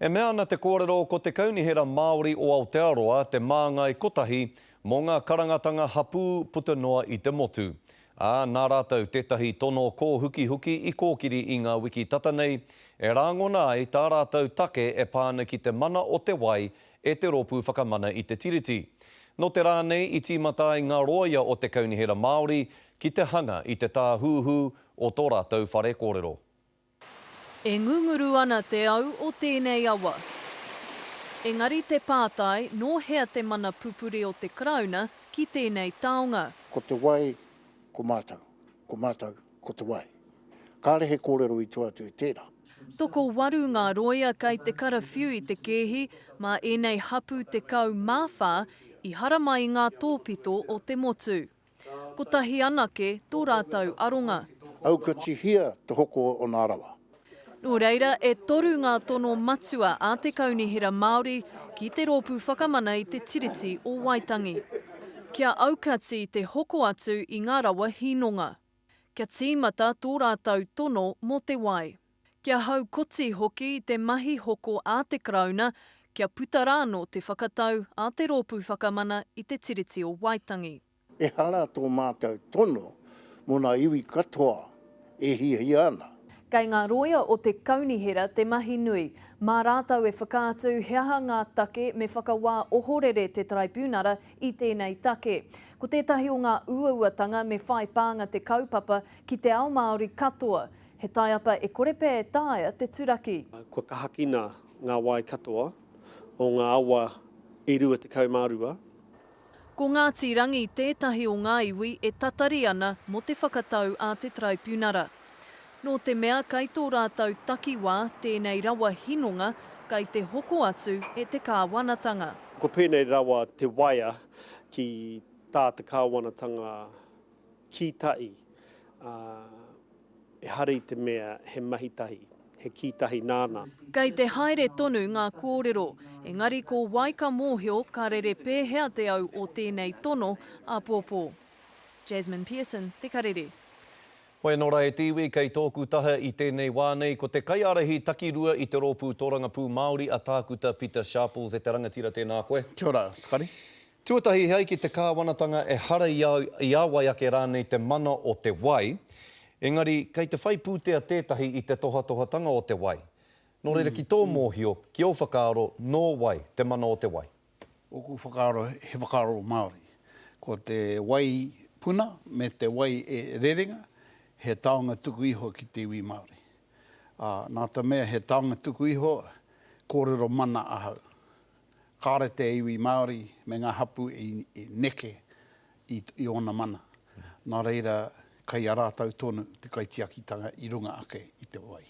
E mea ana te kōrero ko te Kaunihera Māori o Aotearoa te māngai kotahi mō ngā karangatanga hapū puta noa i te motu. Ā, nā rātou tētahi tono kōhukihuki i kōkiri i ngā wiki tata nei, e rāngona ai tā rātou take e pā ana ki te mana o te wai e te Rōpū Whakamana i te Tiriti. Nō te rā nei i tīmata ai ngā rōia o te Kaunihera Māori ki te hanga i te tāhuhu o tō rātou whare kōrero. E ngunguru ana te au o tēnei awa. Engari te pātai, nō hea te mana pupuri o te Karauna ki tēnei taonga? Ko te wai, ko mātou. Ko mātou, ko te wai. Kāre he kōrero i tua atu i tērā. Tokowaru ngā rōia kei te karawhiu i te kēhi mā ēnei hapū 14 i haramai i ngā tōpito o te motu. Kotahi anake tō rātou aronga. Aukatihia te hoko o nā rawa. Nō reira, e toru ngā tono matua a te Kaunihera Māori ki te Rōpū Whakamana i te Tiriti o Waitangi. Kia aukati te hoko atu i ngā rawa hinonga. Kia tīmata tō rātou tono mō te wai. Kia haukoti hoki i te mahi hoko a te Karauna kia puta rānō te whakatau a te Rōpū Whakamana i te Tiriti o Waitangi. Ehara tō mātou tono mō ngā iwi katoa e hiahia ana. Kei ngā rōia o te Kaunihera te mahi nui. Mā rātou e whakaatu he aha ngā take me whakawā ohorere te Taraipiunara i tēnei take. Ko tētahi o ngā uauatanga me whai pānga te kaupapa ki te ao Māori katoa. He taiapa e kore pea e taea te turaki. Kua kahakina ngā wai katoa o ngā awa e 22. Ko Ngāti Rangi tētahi o ngā iwi e tatari ana mō te whakatau a te Taraipiunara. Nō te mea kai tō rātou takiwā tēnei rawa hinonga kai te hoko atu e te kāwanatanga. Kua pēnei rawa te waea ki tā te kāwanatanga kī tahi, ā, ehara i te mea he mahi tahi, he kī tahi nāna. Kei te haere tonu ngā kōrero, engari ko wai ka mōhio ka rere pēhea te au o tēnei tono āpōpō. Jasmine Pearson, Te Karere. Hoi anō rā e te iwi, kei tōku taha i tēnei wā nei, ko te kaiārahi takirua i te Rōpū Tōrangapū Māori a Tākuta Pita Sharples e te rangatira tēnā koe. Kia ora, Scotty. Tuatahi, he ai ki te kāwanatanga ehara i a, i a wai ake rānei te mana o te wai, engari kei te whai pūtea tētahi i te tohatohatanga o te wai. Nō reira, ki tō mōhio, ki ō whakaaro, nō wai te mana o te wai? Ōku whakaaro, he whakaaro Māori. Ko te wai puna me te wai e rerenga, he taonga tuku iho ki te iwi Māori. Ā, nā te mea he taonga tuku iho, kōrero mana ahau. Kāore te iwi Māori me ngā hapū i neke i ōna mana. Nā reira, kei a rātou tonu te kaitiakitanga i runga ake i te wai.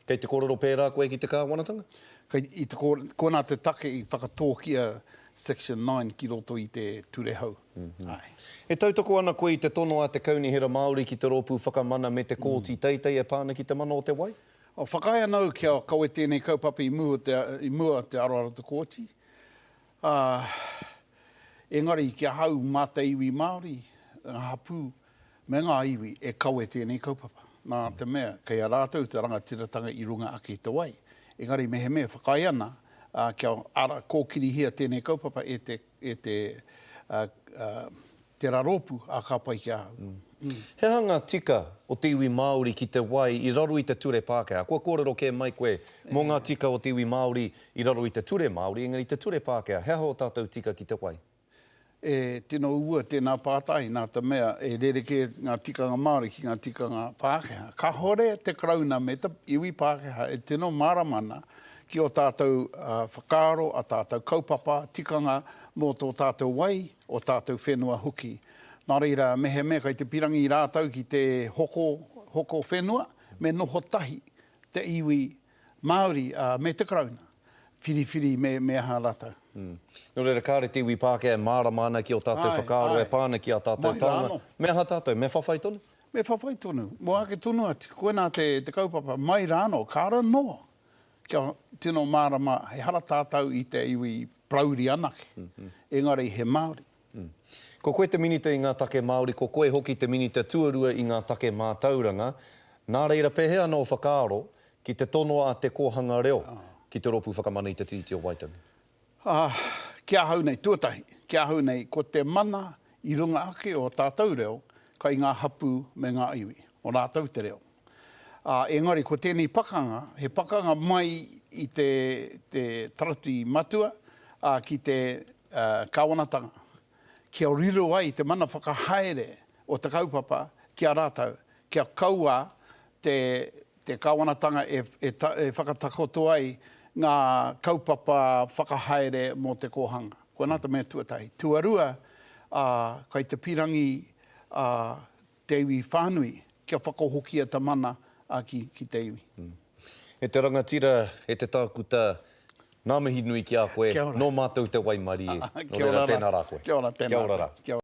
Kei te kōrero pērā koe ki te kāwanatanga? Kei i te kōrero, koinā te take i whakatōkia Section 9 ki roto i te ture hou. Āe. E tautoko ana koe i te tono a te Kaunihera Māori ki te Rōpū Whakamana me te Kōti Teitei e pā ana ki te mana o te wai? Whakaae ana au kia kawe tēnei kaupapa i mua te, i mua te aroaro o te kōti. Ā, engari ki ahau mā te iwi Māori, ngā hapū me ngā iwi e kawe tēnei kaupapa. Nā te mea, kei a rātou te rangatiratanga i runga ake i te wai. Engari mehemea whakaae ana, ā, kia ara, kōkirihia tēnei kaupapa e te, e te, ā, ā, Tērā rōpū, ā, ka pai ki ahau. He aha ngā tika o te iwi Māori ki te wai i raro i te ture Pākehā? Kua kōrero kē mai koe mō ngā tika o te iwi Māori i raro i te ture Māori, engari te ture Pākehā, he aha ō tātou tika ki te wai? E tino uua tēnā pātai, nā te mea e rerekē ngā tikanga Māori ki ngā tikanga Pākehā. Kāore te Karauna me te iwi Pākehā e tino mārama ana ki ō tātou whakaaro, ā tātou kaupapa, tikanga mō tō tātou wai, o tātou whenua hoki. Nā reira, mehemea kei te pirangi rātou ki te hoko, hoko whenua, me noho tahi te iwi Māori me te Karauna, whiriwhiri me, me aha rātou. Nō reira, kāre te iwi Pākehā e mārama ana ki ō tātou whakaaro e pā ana ki ā tātou taonga. Me aha tātou? Me whawhai tonu? Me whawhai tonu. Mō ake tonu atu. Koinā te, te kaupapa. Mai rānō, kāre noa kia tino mārama, ehara tātou i te iwi Parauri anake, engari he Māori. Ko koe te Minita i ngā take Māori, ko koe hoki te Minita tuarua i ngā take mātauranga, nā reira pēhea ana ō whakaaro ki te tono a Te Kōhanga Reo. ki te Rōpū Whakamana i te Tiriti o Waitangi? Ā, ki ahau nei, tuatahi, ki ahau nei, ko te mana i runga ake o tātou reo kai ngā hapū me ngā iwi, o rātou te reo. Ā, engari ko tēnei pakanga, he pakanga mai i te, te tarati matua, ā, ki te, ā, kāwanatanga, kia riro ai te mana whakahaere o te kaupapa ki a rātou, kia kaua te, te kāwanatanga e, e, e whakatakoto ai ngā kaupapa whakahaere mō te kōhanga. Koinā te mea tuatahi. Tuarua, ā, kai te pirangi, ā, te iwi whānui kia whakahokia te mana ki, ki te iwi. E te rangatira, e te tākuta, ngā mihi nui ki a koe, nō mātou te waimarie. Nō reira, tēnā rā koe. Kia ora, tēnā. Kia ora rā. Kia ora.